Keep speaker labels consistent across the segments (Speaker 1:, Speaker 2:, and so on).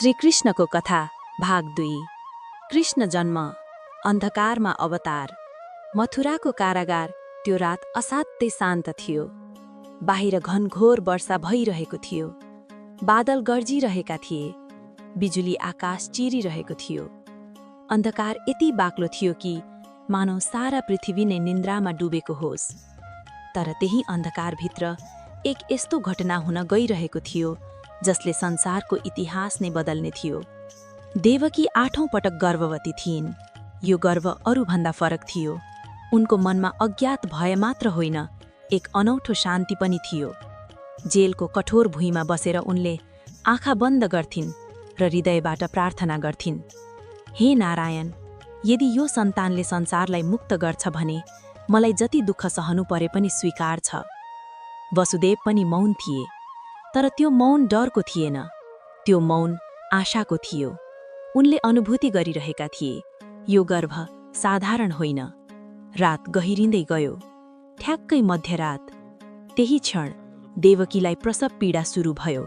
Speaker 1: श्रीकृष्णको कथा भाग 2। कृष्ण जन्म, अन्धकारमा अवतार। मथुराको कारागार त्यो रात असाध्यै शान्त थियो। बाहिर घनघोर वर्षा भइरहेको थियो। बादल गर्जिरहेका थिए। बिजुली आकाश चिरिरहेको थियो। अन्धकार यति बाक्लो थियो कि मानव सारा पृथ्वी नै निन्द्रामा डुबेको होस्। तर त्यही अन्धकारभित्र एक यस्तो घटना हुन गइरहेको थियो जसले संसारको इतिहास नै बदल्ने थियो। देवकी 8औं पटक गर्भवती थिइन्। यो गर्भ अरूभन्दा फरक थियो। उनको मनमा अज्ञात भय मात्र होइन, एक अनौठो शान्ति पनि थियो। जेलको कठोर भुइँमा बसेर उनले आँखा बन्द गर्थिन् र हृदयबाट प्रार्थना गर्थिन्, हे नारायण, यदि यो सन्तानले संसारलाई मुक्त गर्छ भने मलाई जति दुःख सहनु परे पनि स्वीकार छ। वसुदेव पनि मौन थिए, तर त्यो मौन डरको थिएन, त्यो मौन आशाको थियो। उनले अनुभूति गरिरहेका थिए, यो गर्भ साधारण होइन। रात गहिरिँदै गयो, ठ्याक्कै मध्यरात। त्यही क्षण देवकीलाई प्रसव पीडा सुरु भयो।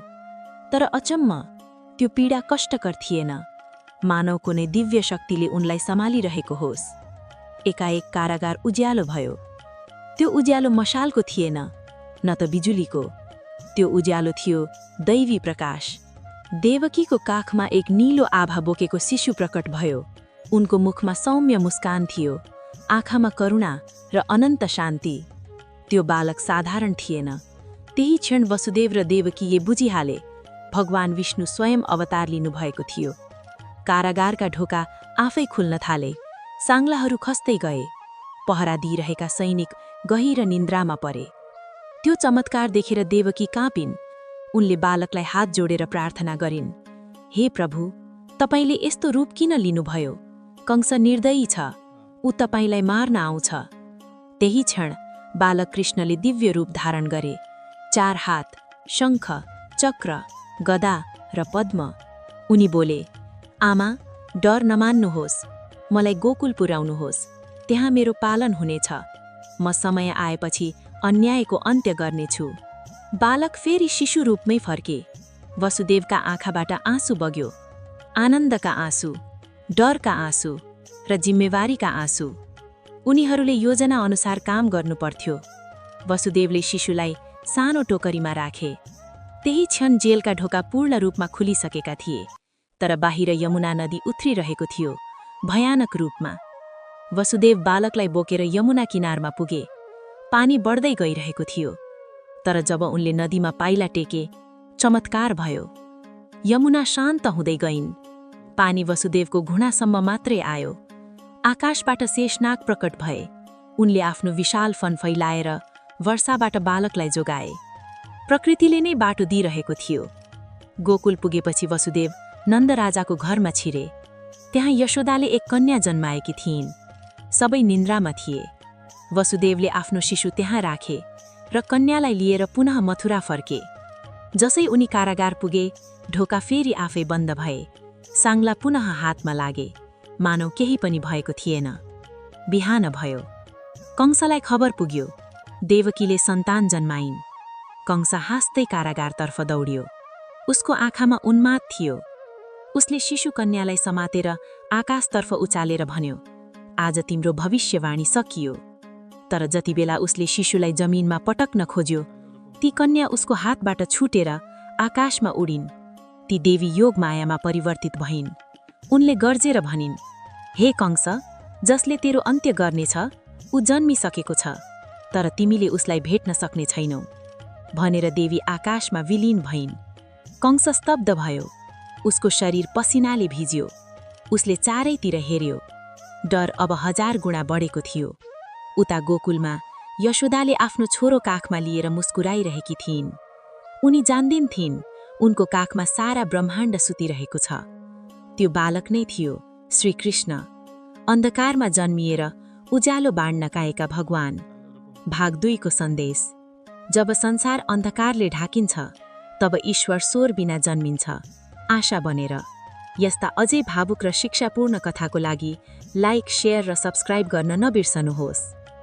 Speaker 1: तर अचम्म, त्यो पीडा कष्टकर थिएन। मानवको नै दिव्य शक्तिले उनलाई सम्हालिरहेको होस्। एकाएक कारागार उज्यालो भयो। त्यो उज्यालो मशालको थिएन, न त बिजुलीको। त्यो उज्यालो थियो दैवी प्रकाश। देवकीको काखमा एक नीलो आभा बोकेको शिशु प्रकट भयो। उनको मुखमा सौम्य मुस्कान थियो, आँखामा करुणा र अनन्त शान्ति। त्यो बालक साधारण थिएन। त्यही क्षण वसुदेव र देवकीले बुझिहाले, भगवान विष्णु स्वयं अवतार लिनुभएको थियो। कारागारका ढोका आफै खुल्न थाले, साङ्लाहरू खस्दै गए। पहरा दिइरहेका सैनिक गहिर निन्द्रामा परे। त्यो चमत्कार देखेर देवकी काँपिन्। उनले बालकलाई हात जोडेर प्रार्थना गरिन्, हे प्रभु, तपाईले यस्तो रूप किन लिनुभयो? कंस निर्दयी छ, ऊ तपाईलाई मार्न आउँछ। त्यही क्षण बालक कृष्णले दिव्य रूप धारण गरे। 4 हात, शङ्ख, चक्र, गदा र पद्म। उनी बोले, आमा, डर नमान्नुहोस्, मलाई गोकुल पुर्याउनुहोस्, त्यहाँ मेरो पालन हुनेछ। म समय आएपछि अन्यायको अन्त्य गर्नेछु। बालक फेरि शिशु रूपमै फर्के। वसुदेवका आँखाबाट आँसु बग्यो, आनन्दका आँसु, डरका आँसु र जिम्मेवारीका आँसु। उनीहरूले योजना अनुसार काम गर्नुपर्थ्यो। वसुदेवले शिशुलाई सानो टोकरीमा राखे। त्यही क्षण जेलका ढोका पूर्ण रूपमा खुलिसकेका थिए, तर बाहिर यमुना नदी उथ्रिरहेको थियो, भयानक रूपमा। वसुदेव बालकलाई बोकेर यमुना किनारमा पुगे। पानी बढ्दै गइरहेको थियो, तर जब उनले नदीमा पाइला टेके, चमत्कार भयो। यमुना शान्त हुँदै गइन्। पानी वसुदेवको घुँडासम्म मात्रै आयो। आकाशबाट शेषनाग प्रकट भए। उनले आफ्नो विशाल फन फैलाएर वर्षाबाट बालकलाई जोगाए। प्रकृतिले नै बाटो दिइरहेको थियो। गोकुल पुगेपछि वसुदेव नन्द राजाको घरमा छिरे। त्यहाँ यशोदाले एक कन्या जन्माएकी थिइन्। सबै निन्द्रामा थिए। वसुदेवले आफ्नो शिशु त्यहाँ राखे र कन्यालाई लिएर पुनः मथुरा फर्के। जसै उनी कारागार पुगे, ढोका फेरि आफै बन्द भए। साङ्ला पुनः हातमा लागे, मानव केही पनि भएको थिएन। बिहान भयो। कंसलाई खबर पुग्यो, देवकीले सन्तान जन्माइन्। कंस हाँस्दै कारागारतर्फ दौडियो। उसको आँखामा उन्माद थियो। उसले शिशु कन्यालाई समातेर आकाशतर्फ उचालेर भन्यो, आज तिम्रो भविष्यवाणी सकियो। तर जति बेला उसले शिशुलाई जमिनमा पटक्न खोज्यो, ती कन्या उसको हातबाट छुटेर आकाशमा उडिन्। ती देवी योग मायामा परिवर्तित भइन्। उनले गर्जेर भनिन्, हे कंस, जसले तेरो अन्त्य गर्नेछ, ऊ जन्मिसकेको छ, तर तिमीले उसलाई भेट्न सक्ने छैनौ। भनेर देवी आकाशमा विलीन भइन्। कंस स्तब्ध भयो। उसको शरीर पसिनाले भिज्यो। उसले चारैतिर हेर्यो। डर अब 1000 गुणा बढेको थियो। उता गोकुलमा यशोदाले आफ्नो छोरो काखमा लिएर मुस्कुराइरहेकी थिइन्। उनी जान्दिन्थिन् उनको काखमा सारा ब्रह्माण्ड सुतिरहेको छ। त्यो बालक नै थियो श्रीकृष्ण, अन्धकारमा जन्मिएर उज्यालो बाँड्न गएका भगवान। भाग 2 को सन्देश। जब संसार अन्धकारले ढाकिन्छ, तब ईश्वर स्वर बिना जन्मिन्छ, आशा बनेर। यस्ता अझै भावुक र शिक्षापूर्ण कथाको लागि लाइक, शेयर र सब्स्क्राइब गर्न नबिर्सनुहोस्।